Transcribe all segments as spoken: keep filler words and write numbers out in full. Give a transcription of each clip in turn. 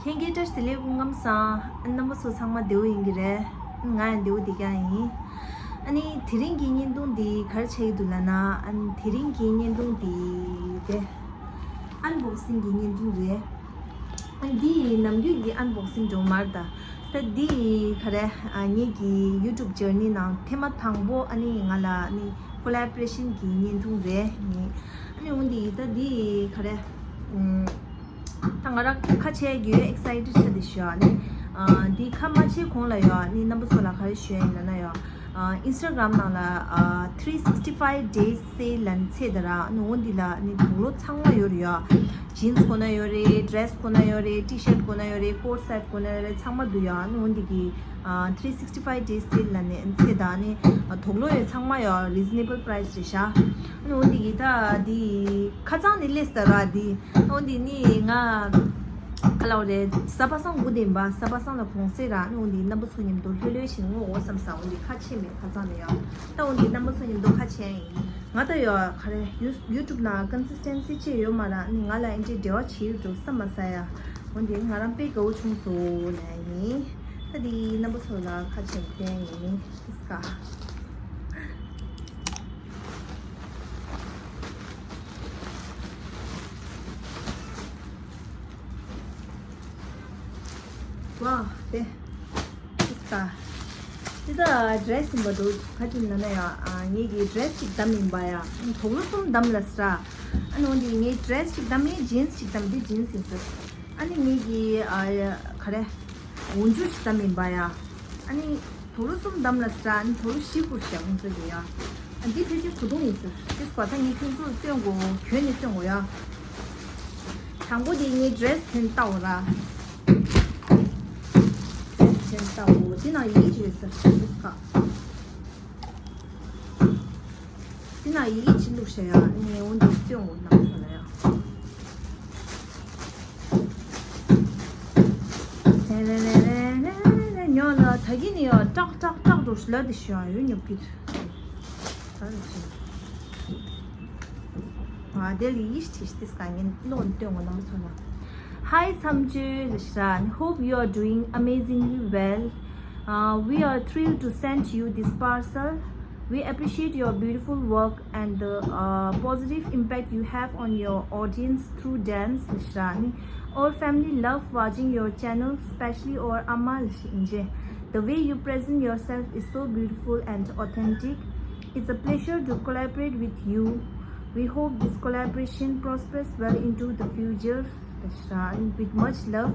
ལྷན་རྒྱས་བཀྲ་ཤིས་བདེ་ལེགས། སྐུ་ཁམས་བཟང་། ཨ་ནི་རྣམ་པ་ཚོ་ཚང་མ་བདེ་པོ་ཡིན་གྱི་རེད། ང་ཡང་བདེ་པོ་བསྡད་ཀྱི་ཡིན། ཨ་ནི་དེ་རིང་གི་བརྙན་ཐུང་འདི་ག་རེ་ཆགས་ཀྱི་འདུག་ལབ་ན། ཨ་ནི་དེ་རིང་གི་བརྙན་ཐུང་འདི་དེ་ཨན་བོག་སིང་གི་བརྙན་ཐུང་རེད། ཨ་ནི་འདི་ནམ་རྒྱུན་གྱི་ཨན་བོག་སིང་འདྲ་པོ་མ་རེད་ད། ད་འདི་ག་རེ། ཨ་ངེད་ཀྱི་ཡུ་ཊུབ་ཇར་ནི་ནང་ཐེངས་མ་དང་པོ་ཨ་ནི་ང་ལ་ཨ་ནི་ཀོ་ལ་བོ་རེ་ཤན་གྱི་བརྙན་ཐུང་རེད། ཨ་ནི་འོན་ཏེ་ད་འདི་ག་རེ། ཨམ། ད་ང་རང་ཁ་ཕྱེ་རྒྱུ་ཨེག་སའི་ཊེཌ་ཆགས་བསྡད་ཤག་ཨ་ནི། ཨ་འདི་ཁ་མ་ཕྱེ་གོང་ལ་ཡོད། ཨ་ནི་རྣམ་པ་ཚོ་ལ་ག་རེ་ཞུ་ཡ་ཡིན་ལབ་ན་ཡོད། ཨ་ཨིན་སི་ཊ་གྷ་རམ་ནང་ལ་ཨ་ཐི་རི་སིག་སི་ཊི་ཕའིབ་ཌེ་སི་སེལ་ལབ་ནས་ཚེས་དེ་ར། ཨ་ནི་འོ་འདི་ལ་ཨ་ནི་དུག་ལོག་ཚང་མ་ཡོད་རེད་ཡ། ཇིན་སི་དགོས་ན་ཡོད་རེད། ཌི་རེ་སི་དགོས་ན་ཡོད་རེད། ཊི་ཤར་ཊི་དགོས་ན་ཡོད་རེད། ཀོ་ཌི་སེཊ་དགོས་ན་ཡོད་རེད། ཚང་མ་འདུག་ཡ། ཨ་ནི་འོ་འདི་གི་ཨ་ཐི་རི་སིག་སི་ཊི་ཕའིབ་ཌེ་སི་སེལ་ལབ་ནས་ཨ་ནི་ཚེས་དེ་ཨ་ནི་དུག་ལོག་ཡོད་ཚང་མ་ཡོད། རི་ཛི་ནེ་བལ་པ་རའི་སི་རེད་ཤག་ཨ་ནི་འོ་འདི་གི་ད་འདི་ཁ་སང་ནས་སླེབས་ས་ར་འདི། འོ་འདི་ནི་ང་ག་ལབ་རེད། གཟའ་པ་སངས་སྒུག་བསྡད་ཡིན་པ། གཟའ་པ་སངས་ལ་གུང་སེང་ར། ཨ་ནི་འོ་འདི་རྣམ་པ་ཚོ་མཉམ་དུ་ལྷོད་ལྷོད་བྱས་ནས་ངོ་འོ་བསམ་ས། འོ་འདི་ཁ་ཕྱེ་མེད་ཁ་སང་ནས་ཡ། ད་འོ་འདི་རྣམ་པ་ཚོ་མཉམ་དུ་ཁ་ཕྱེ་ཡིན། ང་ད་ཡ་ག་རེ་ཡུ་ཡུ་ཊུབ་ནང་ཀོན་སིས་ཊེན་སི་ཅིག་ཡོད་མ་ར། ཨ་ནི་ང་ལ་ཨེ་འདྲའི་འབྲེལ་བ་བྱེད་ཡོད་འགྲོ་བསམ་མ་ས་ཡ། འོ་འདི་ང་རང་དཔེ་དགའ་བོ་བྱུང་སོང་ལབ་ཡིན། ད་འདི་རྣམ་པ་ཚོ་ལ་ཁ་ཕྱེ་བསྟན་ཡིན། ཏིས་ཀ། ཝ། དེ། ཏིས་ཀ། འདི་ད་ཌི་རེ་སི་ཡིན་པ་འདུག་ག་ཅི་ན་ན་ཡ། ཨ་ངེད་ཀྱི་ཌི་རེ་སི་ཅིག་བདམས་ཡིན་པ་ཡ། དུག་ལོག་གསུམ་བདམས་ལ་སི་ར། ཨ་ནི་འོ་འདི་ངས་ཌི་རེ་སི་ཅིག་བདམས་ཡིན། ཇིན་སི་ཅིག་བདམས། འདི་ཇིན་སི་ཡིན་ཟེར། ཨ་ནི་ངེད་ཀྱི་ཨ་ག་རེ། འོག་འཇུག་ཅིག་བདམས་ཡིན་པ་ཡ། ཨ་ནི་དུག་ལོག་གསུམ་བདམས་ལ་སི་ར། ཨ་ནི་དུག་ལོག་བཞི་བསྐུར་ཤག་ཁོང་ཚོ་གི་ཡ། ཨ་འདི་ཕལ་ཆེར་གོས་ཐུང་ཡིན་ཟེར། ཏིས་ཀ་ད་ངས་ཁྱོད་ཚོར་སྟོན་དགོས། གྱོན་ནས་སྟོན་དགོས་ཡ། དང་པོ་དེ་ངས་ཌི་རེ་སི་གྱོན་ལྟ་འོ་ར། ཌི་རེ་སི་གྱོན་ལྟ་འོ། དེ་ནང་ཡི་གེ་ཅིག་ཡོད་ཟེར། ཏིས་ཀ། དེ་ནང་ཡི་གེ་ཅིག་བླུགས་ཤག་ཡ། ངས་འོ་འདི་སྟོན་འོ་ནང་སོ་ལ་ཡ། རེ་རེ་རེ་རེ་རེ་རེ་ཉོ་ལ། ད་གིན་ནི་ཡ་ཀྲག་ཀྲག་ཀྲག་འགྲོ་ཤི་ལ་དེ་ཤི་ཡ་ཡོད་ཉོབ་ཀྱི། ད་རེ་ཤི། ཨ་དེ་ལ་ཡིས་ཏིས་ཏིས་ཀ་ངན་ལོན་སྟོན་འོ་ནང་སོ་ན། ཧའི་མཚམས་སྦྱོར་ལ་ཤ། Hope you are doing amazingly well. Uh, we are thrilled to send you this parcel. We appreciate your beautiful work and the uh, positive impact you have on your audience through dance. ལ་ཤ་ནི། Our family love watching your channel, especially our ཨ་མ་ལ་ཤ་ཨིན་ཇེ། The way you present yourself is so beautiful and authentic. It's a pleasure to collaborate with you. We hope this collaboration prospers well into the future. With much love,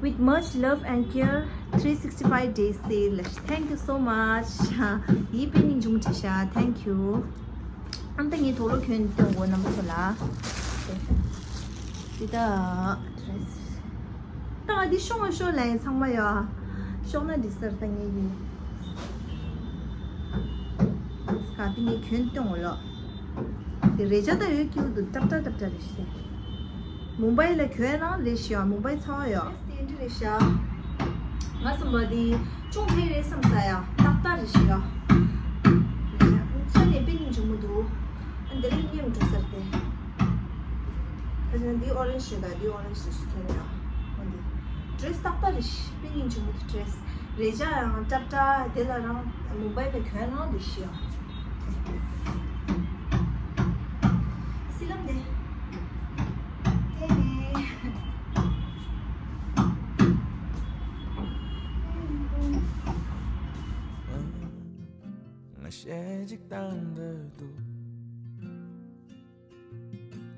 with much love and care, three sixty-five days sale. Thank you so much. ཡིས་པེ་ནིང་ཆུང་ཆེ་ཤ། Thank you. ཨང་ད་ངའི་དོ་ལོ་གྱོན་སྟོན་གོ་ནམ་སོ་ལ། དེ་ད་ད་འདི་ཤོག་ཤོག་ལན་ཚང་མ་ཡོད། ཤོག་ན་འདི་སར་ད་ངའི་ཡིན། ཀ་ཏི་ནི་གྱོན་སྟོན་གོ་ལོ། དེ་རེ་ཅག་ད་ཡོད་ཀྱི་འདུག་ཏབ་ཏ་ཏབ་ཏ་རེ་ཤི། མུམ་བྷའི་ལ་གྱོན་ན་རེ་ཤི་ཡ། མུམ་བྷའི་ཚ་བ་ཡོད། དེ་འདྲ་རེ་ཤ། ང་སམ་པ་དེ་ཅུང་ཕེ་རེ་སམ་ས་ཡ། ཏག་ཏག་རེ་ཤི་ཡ། ཚོད་ནས་པི་ནིང་ཆུང་མོ་འདུག་ཨ་འདི་རིང་ཉེམ་འགྲོ་སར་ཏེ། ཁ་ཅན་འདི་ཨོ་རེན་ཇི་རེད་ད། འདི་ཨོ་རེན་ཇི་རེད་ཤི་ཚོད་ནས་ཡ། འོ་འདི་ཌི་རེ་སི་ཏག་ཏག་རེ་ཤི། པི་ནིང་ཆུང་མོ་དེ་ཌི་རེ་སི། རེ་ཅག་རང་ཏབ་ཏ་དེ་ལ་རང་མུམ་བྷའི་ལ་གྱོན་ནོ་དེ་ཤི་ཡ། སི་ལམ་དེ། དེ་ནས། ང་ཞེ་གཅིག་དང་འདོད་འདུག་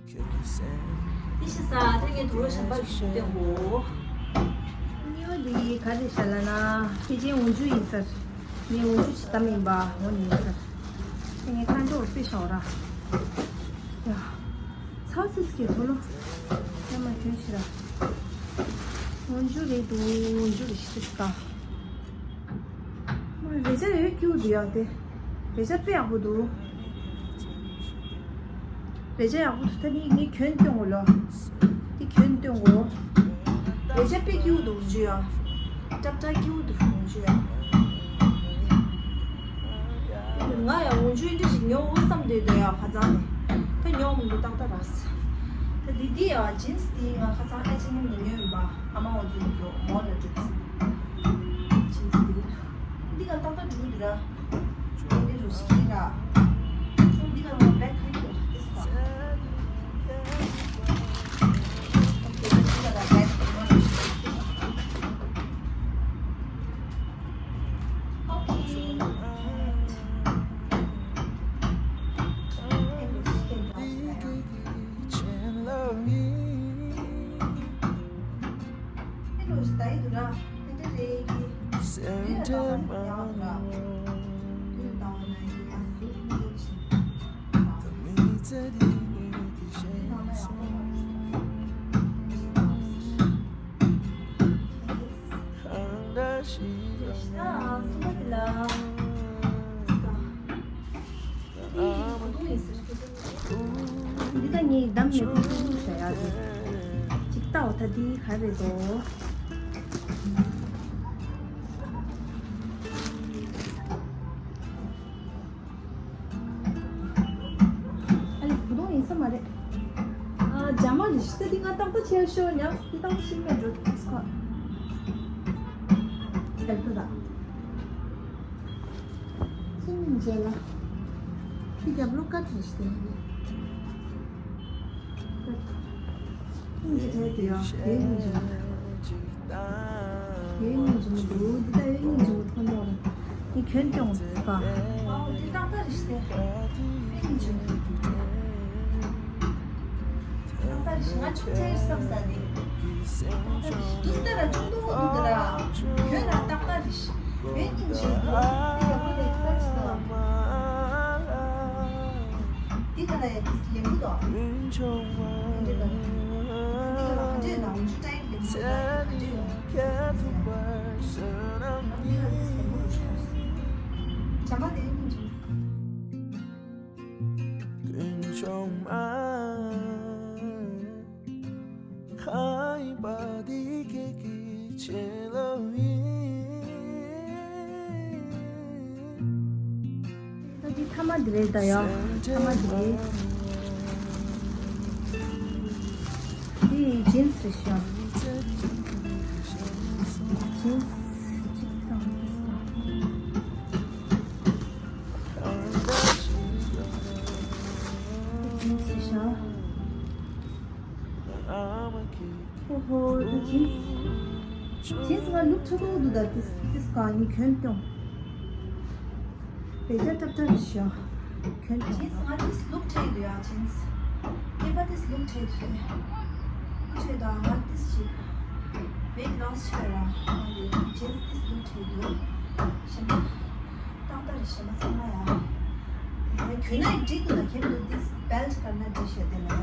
དེ་ཤི་ས་ད་ངས་དུག་ལོག་གཞན་པ་ཞིག་སྟོན་གོ། གཉིས་པ་འདི་ག་རེ་ཤ་ལ་ན་ཕལ་ཆེར་འོག་འཇུག་ཡིན་ས། ངས་འོག་འཇུག་ཅིག་བདམས་ཡིན་པ་འོ་ནི་ཡིན་ས། ངས་ཁ་འགྲོ་དཔེ་ཤ་འོ་ར། ཡ། ཚ་སིས་ཀྱི་དུག་ལོག་ཡ་མ་གྱོན་ཤི་ར། འོག་འཇུག་རེད་འདུག་འོག་འཇུག་རེད་ཤི་ས་ཀ། རེ་ཅག་ཡོད་ཀྱུ་འདུག་ཡ་དེ། རེ་ཅག་དཔེ་ཡག་པོ་འདུག་རེ་ཅག་ཡག་པོ་འདུག་ད་ནི་ངས་གྱོན་སྟོན་གོ་ལོ། འདི་གྱོན་སྟོན་གོ། རེ་ཅག་དཔེ་ཀྱུ་འདུག་འཇུ་ཡ། ཏབ་ཏ་ཀྱུ་འདུག་འཇུ་ཡ། ང་ཡང་འོག་འཇུག་འདི་ཞིག་ཉོ་འོ་བསམ་བསྡད་འདུག་ཡ་ཁ་ཚང་ནས། ད་ཉོ་མི་འདུག་ཏག་ཏག་རག་སོང་། ད་འདི་འདི་ཡ་ཇིན་སི་འདི་ང་ཁ་ཚང་ཨེ་ཆི་ཨེན་ཨེམ་ནས་ཉོས་ཡིན་པ། ཨ་མ་འོ་ འདི་ད་ངས་བདམས་ནས་ཁུ་ཁུ་བྱ་ཡག་གི། ཅིག་ལྟ་འོ་ད་འདི་ག་རེ་རེད་དོ། ཨ་ལེ་བུ་དོང་ཡིན་ས་མ་རེད། ཨ་ཇ་མ་ལི་ཤི་ཏ་འདི་ང་ཏག་ཏག་བྱས་ཤོག་ཉག་འདི་ཏག་ཏག་ཤི་མེད་འགྲོ་ཏིས་ཁ། ལྟ་ལྟ་ད། ཚུན་མིན་མཇལ་ལ། ཁྱི་རྒྱབ་ལོ་ཀ་དྲིས་ཏེ་ཡིན། ཀ་ཏྲིས་ཏེ་ཡོད་དེ་མིན་མཇལ། དེ་མིན་མཇལ་མི་འདུག་འདི་ད་ཡོད་མིན་མཇལ་མི་ཐོན་འདུག་ར། ནི་ཁྱོད་ཀྱང་ཟེར་ག་འདི་ཏག་ཏག་རེད་ཤི་ཏེ། མིན་མཇལ། ཏག་ཏག་རེད་ཤི། ང་ཆུང་ཆེར་བསམ་ས་ནི། ཏག་ཏག་རེད་ཤི། དུས་ལྟར་ཆུང་དུ་འདུག་འདི་ར། ཁྱོད་ར་ཏག་ཏག་རེད་ཤི། བོད་སྙིང་རྗེ་འདུག་དེ་ཡག་པོ་རེད་ཏག་ཏག་རེད་ཤི། འདི་ག་ལ་ཡ་དུས་ལེན་གི་འདུག་འདི་ག་ལ། འདི་ག་ལ་ག་འདྲས་ན་འུ་ཅུ་ཏྲའི་ལེན་གི་འདུག་ག་འདྲས་ཡོང་། འདི་ག་ལ་དུས་ལེན་གི་འདུག་བྱམས་པ་དེ་སྙིང་རྗེ། ད་འདི་ཐ་མ་འདི་རེད་ད་ཡ། ཐ་མ་འདི་རེད། འདི་ཇིན་སི་རེད་ཤག་ཇིན་སི་གཅིག་དང་འདི་སི་ཇིན་སི་རེད་ཤག་ཨོ་ཧོ། ད་ཇིན་སི། ཇིན་སི་ང་ལུག་ཁྲ་ཐོག་འདུག་ད་ཏིས་ཏིས་གང་ཡིན་གྱོན་སྐྱོང་། བེ་ཅ་ཏབ་ཏབ་རེད་ཤག་གྱོན་སྐྱོང་། ཇིན་སི་ང་ཏིས་ལུག་ཁྲ་འདུག་ཡ་ཇིན་སི། ངེས་པ་ཏིས་ལུག་ཁྲ་འདུག་ལུག་ཁྲ་འདུག་ང་ཏིས་ཅིག་ཝེཊ་ལོས་བྱས་ར་ང་ཡོད་ཇིན་སི་ཏིས་ལུག་ཁྲ་འདུག་གཞན་པ་ཏག་ཏག་རེད་གཞན་པ་ཚང་མ་ཡ། དེ་ནས་གྱོན་ན་འགྲིག་འདུག་ལ་ཁྱེད་འདུག་ཏིས་བེལ་ཊི་གར་ན་འགྲིག་ཤག་དེ་ལ་ཡ།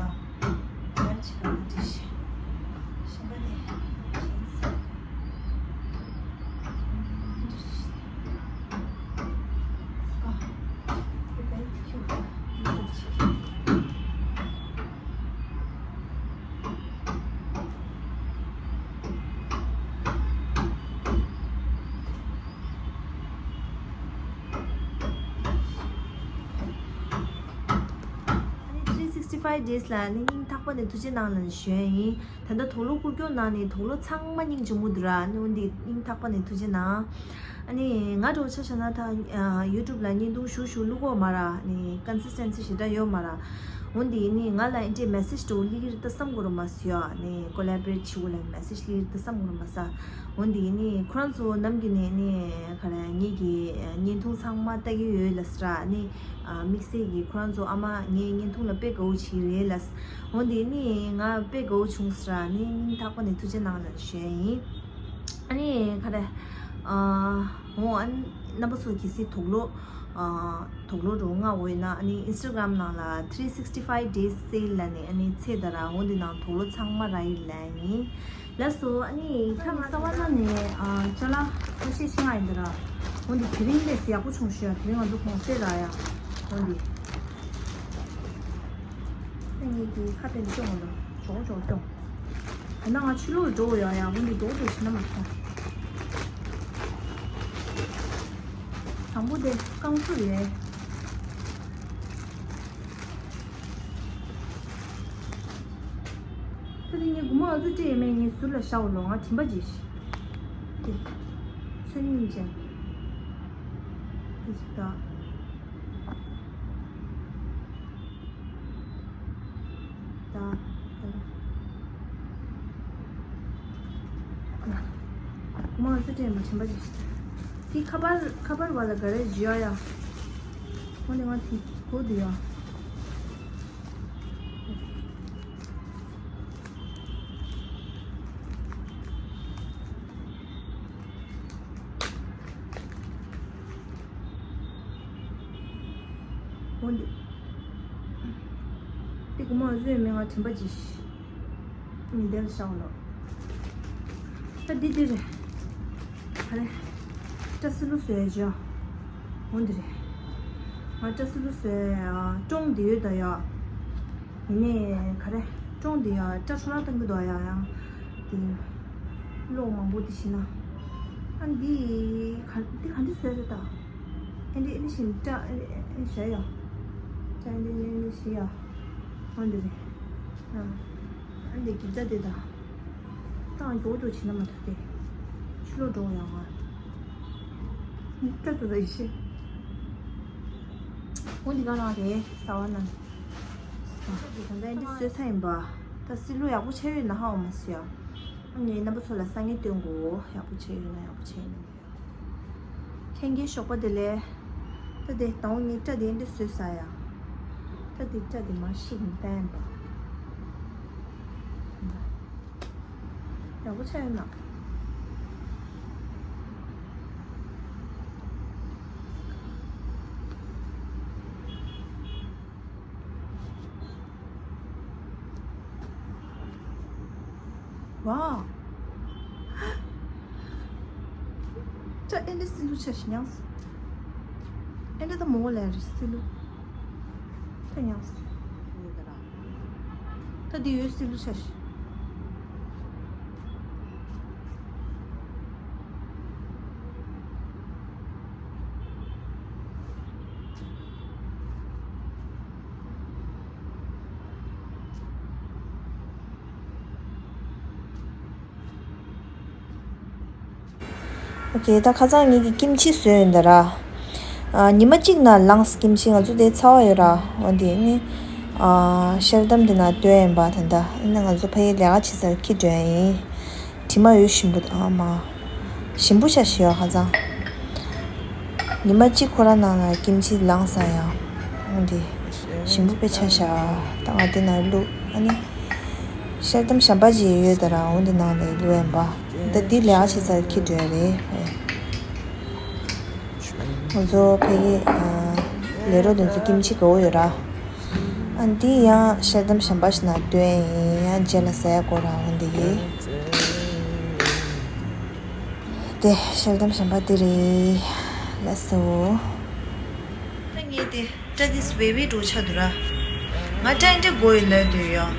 ཨ་ནི་three sixty five days ལ་ནི་སྙིང་ཐག་པ་ནས་ཐུགས་རྗེ་གནང་ལ་ཞུ་ཡ་ཡིན། ད་ལྟ་དུག་ལོག་བསྐུར་སྐྱོང་གནང་ནས་དུག་ལོག་ཚང་མ་སྙིང་རྗེ་མོ་འདུག་ར། ཨ་ནི་འོན་ཏེ་སྙིང་ཐག་པ་ནས་ཐུགས་རྗེ་གནང་། ཨ་ནི་ང་འདྲ་བོ་ཆ་བཞག་ན་ད་ཡུ་ཊུབ་ལ་བརྙན་ཐུང་ཞུ་ཞུ་བླུག་གོ་མ་ར། ཨ་ནི་ཀོན་སིས་ཊེན་སི་ཞེ་དྲག་ཡོད་མ་ར། འོན་ཏེ་ནི་ང་ལ་ཨེ་འདྲའི་མེ་སེཇ་འདྲ་བོ་སླེབས་ཀྱི་རེད་ད་བསམ་གོ་ར་མ་སོང་ཡ། ཨ་ནི་ཀོ་ལེ་བོ་རེཊ་བྱེད་དགོས་ལ་མེ་སེཇ་སླེབས་ཀྱི་རེད་ད་བསམ་གོ་ར་མ་སོང་། འོན་ཏེ་ནི་ཁོ་རང་ཚོ་ནམ་རྒྱུན་ནས་ནི་ག་རེ་ངེད་ཀྱི་བརྙན་ཐུང་ཚང་མ་ལྟ་གི་ཡོད་ལ་ཟེར་ར། ནི་དམིགས་བསལ་གྱི་ཁོ་རང་ཚོ་ཨ་མ་ངའི་བརྙན་ཐུང་ལ་དཔེ་དགའ་བོ་བྱེད་ཀྱི་རེད་ལ། འོན་ཏེ་ནི་ང་དཔེ་དགའ་བོ་བྱུང་ཟེར་ར། ནི་སྙིང་ཐག་པ་ནས་ཐུགས་རྗེ་གནང་ལ་ཞུ་ཡ་ཡིན། ཨ་ནི་ག་རེ། ཨ། འོ་ཨ་ནི་རྣམ་པ་ཚོ་གལ་སྲིད་དུག་ལོག་ཨ། དུག་ལོག་འདྲ་བོ་མངགས་འོས་ན་ཨ་ནི་ཨིན་སི་ཊ་གྷ་རམ་ནང་ལ་three sixty five days sale ལ་ནི་ཨ་ནི་ཚེས་ད་ར་འོ་འདི་ནང་དུག་ལོག་ཚང་མ་རག་གི་ལ་ཡིན། ལགས་སོ། ཨ་ནི་ཁ་ནང་རྩ་བ་ལ་ནི་ཨ་ཅ་ལག་ཁ་ཤས་ཤིག་མངགས་ཡིན་ད་ར། འོ་འདི་དེ་རིང་ལས་ཡག་པོ་བྱུང་ཤག་དེ་རིང་ང་ཚོ་གོང་སེ་རག་ཡ། འོ་འདི། ཨ་ནི་འདི་ཁ་དེ་འདི་སྐྱོང་འོང་ད་ཇོག་ཇོག་སྐྱོང་། ད་ནང་ང་ཕྱི་ལོགས་འགྲོ་ཡོང་ཡ། འོ་འདི་རྡོག་རྡོག་བྱས་ན་མ་མཐོང་། དང་པོ་དེ་རྐང་བཟོ་རེད། ད་དེ་ངས་སྒོར་མོ་ཨ་ཙི་སྤྲད་ཡས་མེད། ངས་ཟུར་ལ་བཞག་འོ་ལོ། ང་དྲན་པ་བརྗེད་ཤག་དེ་ཚོན་སྙིང་རྗེ། དེ་ཅིག་ད། ད། ད། མ་ཟེར་དྲན་པ་དྲན་པ་ཞིག་དེ་ཁ་པར་ཁ་པར་བ་ལ་ག་རེ་བཞི་ཡ། ཁོ་ནི་ང་དེ་གོ་དུ་ཡ། འོ་འདི། འདི་གོང་མ་བཟོས་མེད། ང་དྲན་པ་ཅིག་ཉི་ཟླ་ལ་བཞག་ལོ། ད་འདི་འདི་རེད། ག་རེ། སྐྲ་སི་ལུ་བཟོས་ཅོ། འོ་འདི་རེད། ང་སྐྲ་སི་ལུ་བཟོས་ཡ། ཀྲོང་འདི་ཡོད་ད་ཡ། ཡིན་ནའི་ག་རེ། ཀྲོང་འདི་ཡ་སྐྲ་འཕྲོ་བརླག་བཏང་གི་འདུག་ཡ། ཡང་འདི་གློག་མང་པོ་འདི་བྱིན་ན། ཨ་འདི་ག་འདི་ག་འདྲ་བཟོས་རེད་ད། ཨེ་འདྲ་ཨེ་འདྲ་བཞིན་སྐྲ་ཨེ་འདྲ་ཨེ་འདྲ་བྱས་ཡ། སྐྲ་ཨེ་འདྲ་ཨེ་འདྲ་བྱས་ཡ། འོ་འདི་རེད། ཨ་འདི་གི་སྐྲ་དེ་ད། བཏང་མགྱོགས་མགྱོགས་བྱེད་ན་མ་ཐུབ་སྟེ། ཕྱི་ལོགས་འགྲོ་ཡོང་ང་། སྐྲ་དེ་ད་ཡེ་ཤེས། འོ་འདི་ག་རང་རེད་ཟ་བ་ན། ད་ལྟ་འདི་བཟོས་ཚར་ཡིན་པ། ད་སི་ལུ་ཡག་པོ་ཆགས་ཡོད་ན་ཧ་འོ་མ་སི་ཡ། ཨ་ནི་རྣམ་པ་ཚོ་ལ་སང་ཉིན་སྟོན་དགོས། ཡག་པོ་ཆགས་ཡོད་ན་ཡག་པོ་ཆགས་ཡོད་ན། ལྷན་རྒྱས་ཞོགས་པ་བདེ་ལེགས། ད་དེ་དང་པོ་ངས་སྐྲ་དེ་འདི་བཟོས་ཟ་ཡ། ད་དེ་སྐྲ་དེ་མར་ཤིག་ནས་བསྟན་པ། ཡག་པོ་ཆགས་ཡོད་ན། ཝའོ། ད་ཨེ་འདྲ་སི་ལུ་ཆ་ཞིག་ཉངས། ཨེ་འདྲ་ད་མོ་ལ་རེ་སི་ལུ། ད་ཉངས། ད་འདི་ཡོད་སི་ལུ་ཆ་ཞིག། ཨོ་ཁེ། ད་ཁ་སང་ངེད་ཀྱིས་ཀིམ་ཆི་བཟོས་ཡོད་ད་ར། ཨ། ཉི་མ་གཅིག་ནང་ལངས། ཀིམ་ཆི་ང་ཚོ་དེ་ཚ་བ་ཡོད་ར། འོ་དེ་ནི། ཨ། ཤེལ་དམ་དེ་ནང་སྟོན་ཡིན་པ། ད་ལྟ་ཨ་ནི་ང་ཚོ་ཕ་གིར་ལས་ཀ་བྱེད་སར་འཁྱེར་འགྲོ་ཡ་ཡིན། དྲི་མ་ཡོད་ཞིམ་པོ། ཨ་མ། ཞིམ་པོ་ཤ་ཞིག་ཡོད་ཁ་སང་། ཉི་མ་གཅིག་ཁོ་རང་ནང་ལ་ཀིམ་ཆི་ལངས་ས་ཡ། འོ་དེ། ཞིམ་པོ་དཔེ་ཆ་ཤ། ད་ང་དེ་ནང་བླུགས། ཨ་ནི། ཤེལ་དམ་གཞན་པ་ཅིག་ཡོད་ད་ར། འོ་དེ་ནང་ལ་བླུགས་ཡིན་པ། ད་འདི་ལས་ཀ་བྱེད་སར་འཁྱེར་འགྲོ་ཡ་རེད། ང་ཚོ་ཕ་གི། ཨ། ལས་རོགས་དེ་ཚོ་ཀིམ་ཆི་དགའ་བོ་ཡོད་ར། ཨ། འདི་ཡང་ཤེལ་དམ་གཞན་པ་ཞིག་ནང་སྟོན་ཡིན། ཡང་རྗེས་ལ་ཟ་ཡ་དགོས་ར། འོ་འདི་ཡིན། དེ་ཤེལ་དམ་གཞན་པ་འདི་རེད། ལགས་སོ། ད་ངས་དེ། སྐྲ་དེ་བེ་བེ་འགྲོ་ཆགས་འདུག་ར། ང་སྐྲ་འདི་འདྲ་དགོས་ཡོད་ལབ་འདོད་ཡོད།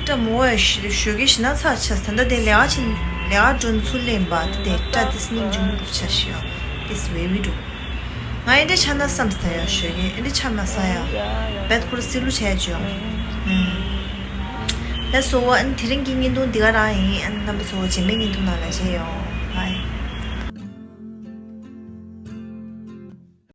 སྐྲ་མོ་བ་ཞོ་གི་ཞི་ན་ཚ་ཆ། ད་ལྟ་དེ་ལས་ཀ་ཆེན་ལས་ཀ་འགྲོ་ཚུར་ལེན་པ་དེ། སྐྲ་དེ་སྙིང་རྗེ་མོ་འགྲོ་ཆ་ཞིག་ཡོད། དེ་བེ་བེ་འགྲོ། ང་འདི་འདྲ་ཆགས་ན་བསམ་ས་ཡོད། ཞོ་གི་འདི་འདྲ་ཆགས་ན་ས་ཡ། བེད་ཁོ་ར་སི་ལུ་ཆ་ཡ་ཅོ། ཨུམ། ལགས་སོ། ཨ་ནི་དེ་རིང་གི་བརྙན་ཐུང་འདི་ག་རང་ཡིན། ཨ་ནི་རྣམ་པ་ཚོ་རྗེས་མའི་བརྙན་ཐུང་ནང་ལ་མཇལ་ཡོང་།